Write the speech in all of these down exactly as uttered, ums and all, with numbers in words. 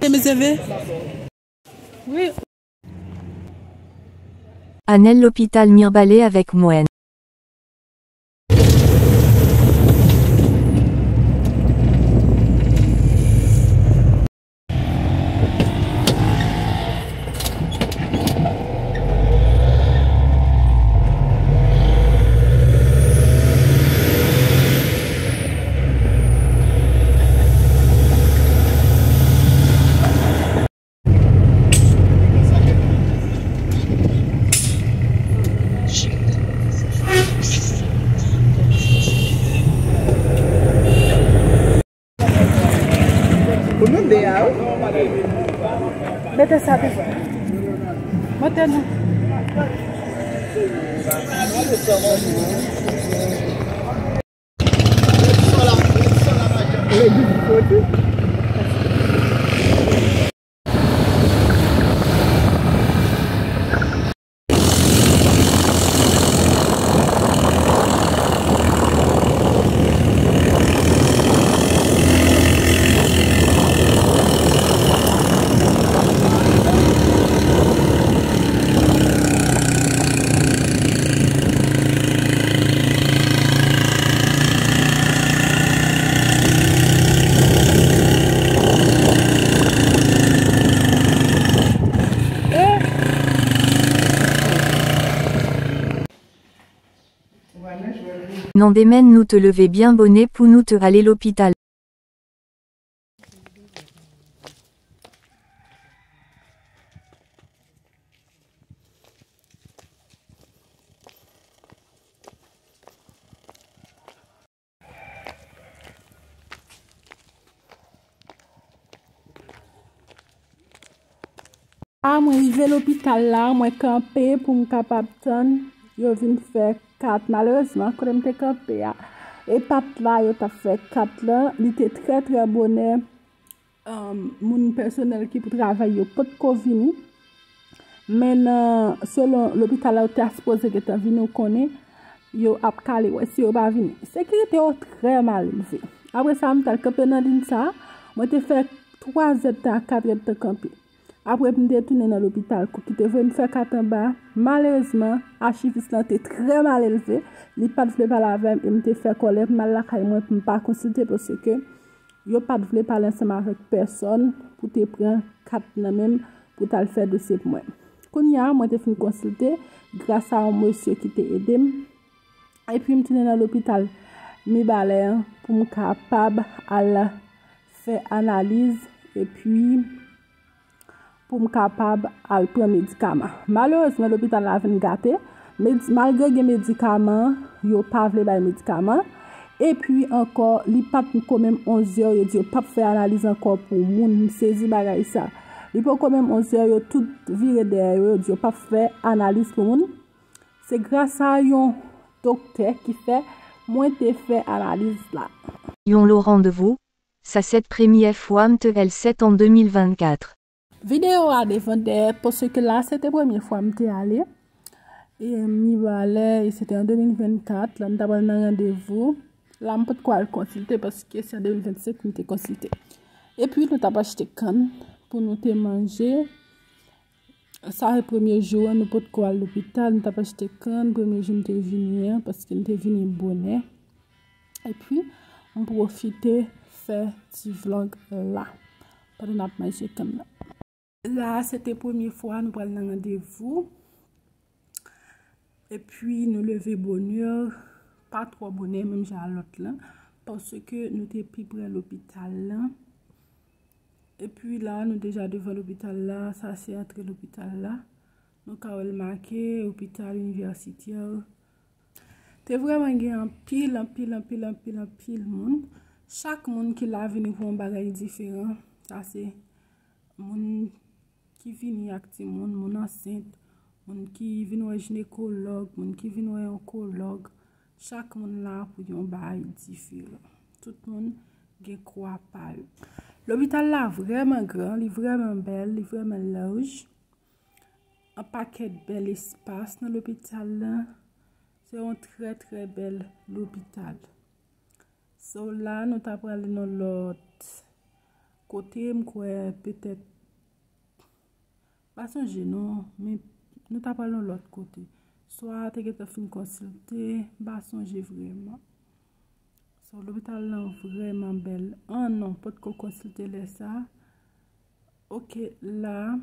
Te mezeve. Wi. Anèl lopital Mirebalais avèk mwen. Pou nou de a, wi. Mete sa devan. Monte nou. Nan demen nou te leve byen bonè pou nou te ale lopital. A, mwen rive lopital la, mwen kanpe pou m kapab tann yo vin fè kat. Malerezman, kote m te kanpe a, e pat la yo t ap fè kat lan, li te trè, trè bonè. Um, moun pèsonèl ki pou travay yo potko vini. Men nan, selon lopital la, yo ta sipoze gentan vini, ou konnen, yo ap kale, wè si yo pa vini. Sekirite yo trè mal elve. Apre sa, m t al kanpe nan liy sa, mwen te fè twa zèdtan a kat èdtan kanpe. Apre, m te tounen nan lopital, ki te voye m fè kat anba. Malerezman, achivis lan te trè mal elve. Li pa t vle pale avè m e m te fè kòlè pou m al lakay mwen pou m pa konsilte paske yo pa t vle pale ansanm avèk pèsonn pou te pran kat nan men m pou t al fè dosye pou mwen. Kounye a, mwen te fin konsilte gras a yon mesye ki te ede m. Epi m tounen nan lopital Mibalè an pou m kapab al fè analiz epi pou m kapab al pran medikaman. Malerezman, lopital la vin gate. Medi-, malgre gen medikaman, yo pa vle bay medikaman. Epi ankò, li pa t ko menm onz è, yo di yo p ap fè analiz ankò pou moun. M sezi bagay sa. Li poko menm onz è, yo tout vire dèyè yo, yo di yo p ap fè analiz pou moun. Se gras a yon doktè ki fè mwen te fè analiz la. Yon lo randevou, sa sèt premyè fwa m te al sèt an de mil vennkat. Videyo a devan dèyè, paske la se te premye fwa m te ale. E Mibalè, e se te an de mil vennkat, la m ta pral nan randevou. La m potko al konsilte, paske se an de mil vennsenk m te konsilte. Epi nou t ap achte kann pou nou te manje. Sa se premye jou an, nou potko al lopital, nou t ap achte kann, premye jou m te vini an, paske m te vini bonè. Epi, m pwofite fè ti vlog la, pandan n ap manje kann nan. La, se te premye fwa nou pral nan randevou. Epi, nou leve bonè, pa twò bonè, menm jan a lòt lan, paske nou te pi pre lopital lan. Epi la, nou deja devan lopital la, sa se antre lopital la. Nou ka wè l make, Hôpital Universitaire. Te vrèman gen anpil, anpil, anpil, anpil, anpil moun. Chak moun ki la vini pou yon bagay diferan. Sa se moun ki vini ak timoun, moun ansent, moun ki vin wè jinekològ, moun ki vin wè onkològ. Chak moun la pou yon bagay diferan. Tout moun gen kwa pa yo. Lopital la vrèman gran, li vrèman bèl, li vrèman laj. Yon pakèt bèl espas nan lopital la. Se yon trè, trè bèl lopital. So la, nou ta prale nan lòt kote, m kwè petèt, pa sonje non, men nou ta pral yon lòt kote. Swa te gentan fin konsilte, m pa sonje vrèman. So, lopital lan vrèman bèl. An non, potko konsilte lè sa. Ok, la,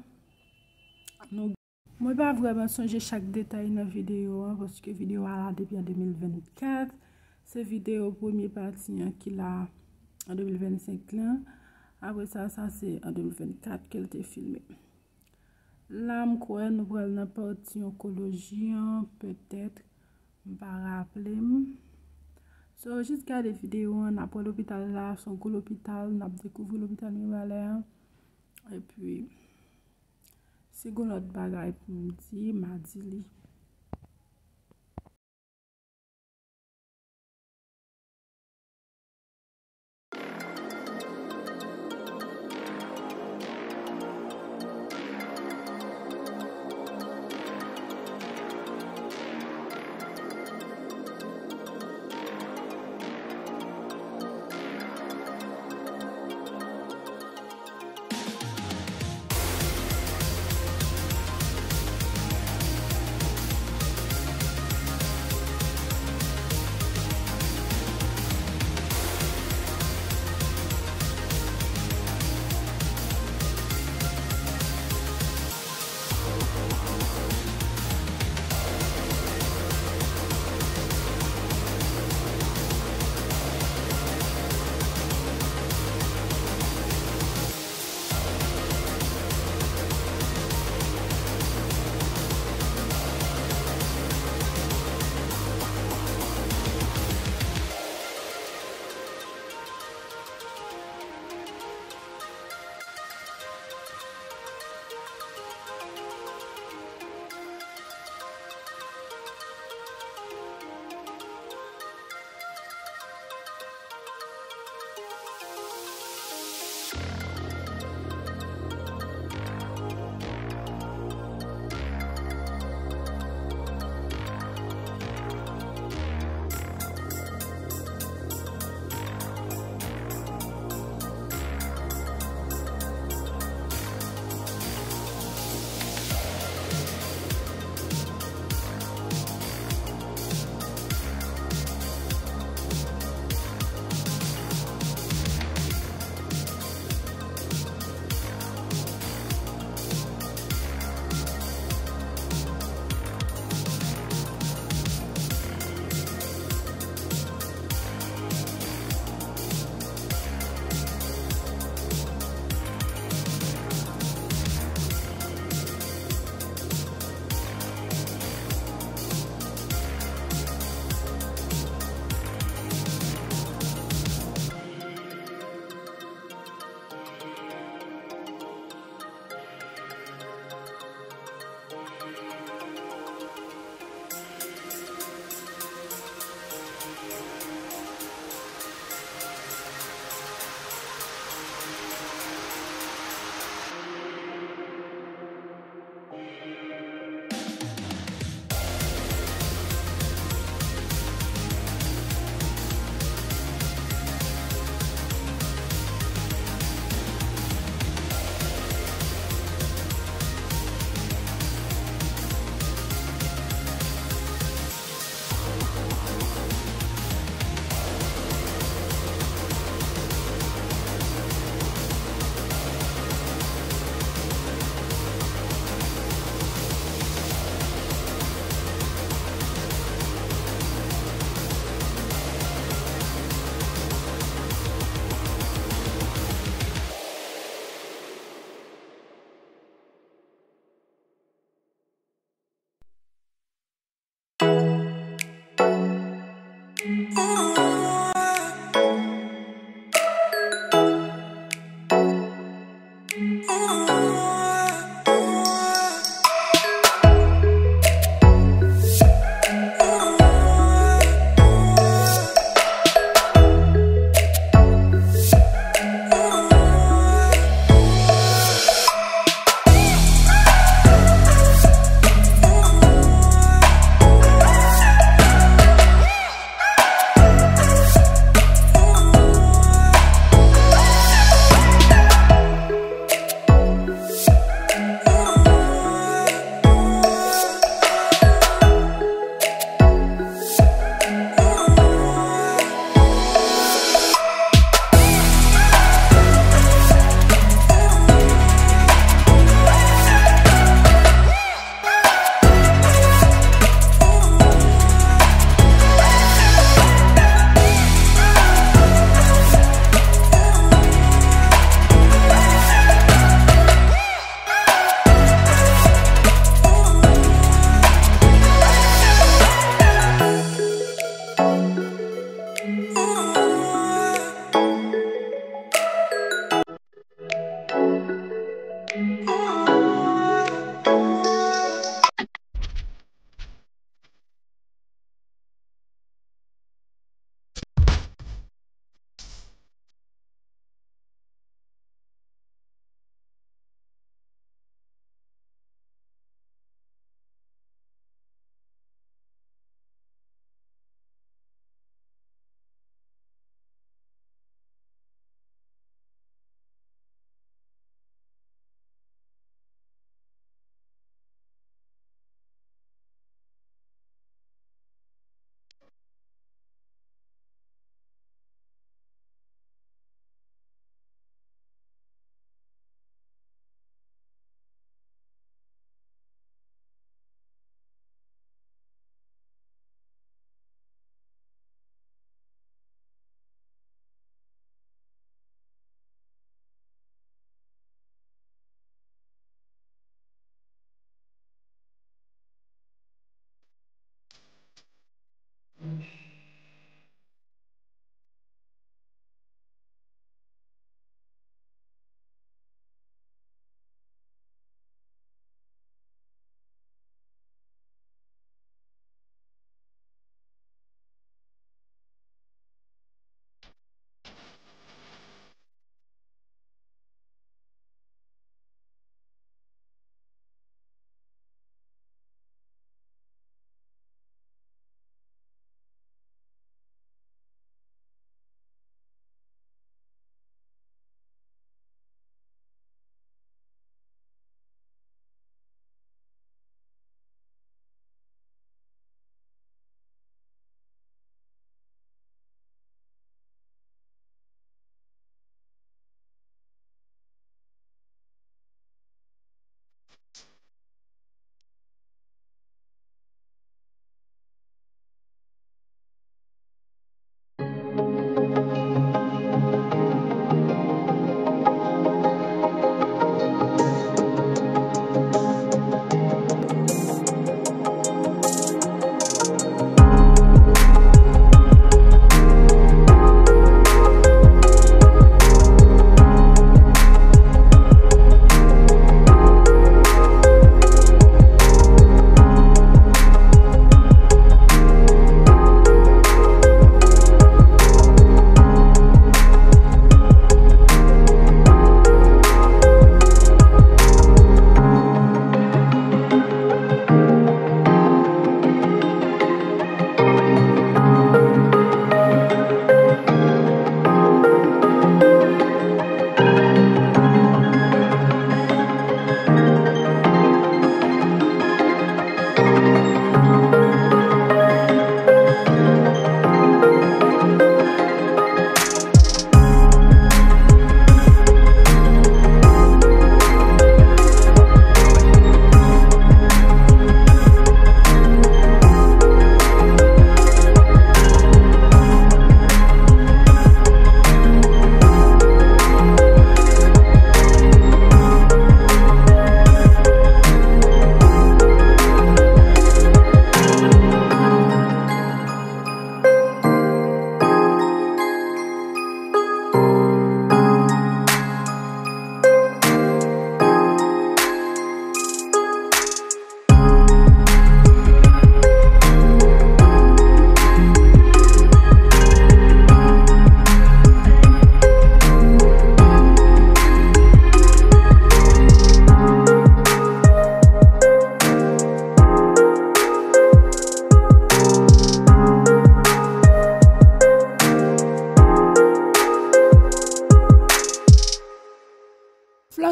nou Mwen pa vrèman sonje chak detay nan videyo an, paske videyo a la depi an de mil vennkat. Se videyo premye pati an ki la an de mil vennsenk lan. Apre sa, sa se an de mil vennkat ke l te filme. La, m kwè nou pral nan pati onkoloji an, petèt, m pa raple m. So, jis gade videyo an, n ap wè lopital la, se yon gwo lopital, n ap dekouvri lopital Mibalè an. Epi, si gon lòt bagay pou m di, m a di li.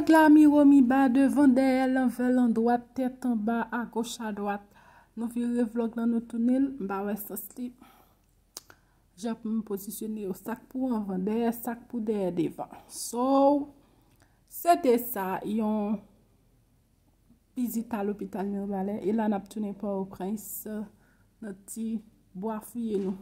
Klami womi ba devan dèyè lanvè landwat tèt anba agoch adwat. Nou vire vlòg lan nou tounen l, m pa wè sans li. Jan pou m pozisyone yo, sak pou anvan dèyè, sak pou dèyè devan. So, se te sa yon vizit a lopital Mibalè. E la n ap tounen Pòtoprens nan ti bwa fouye nou.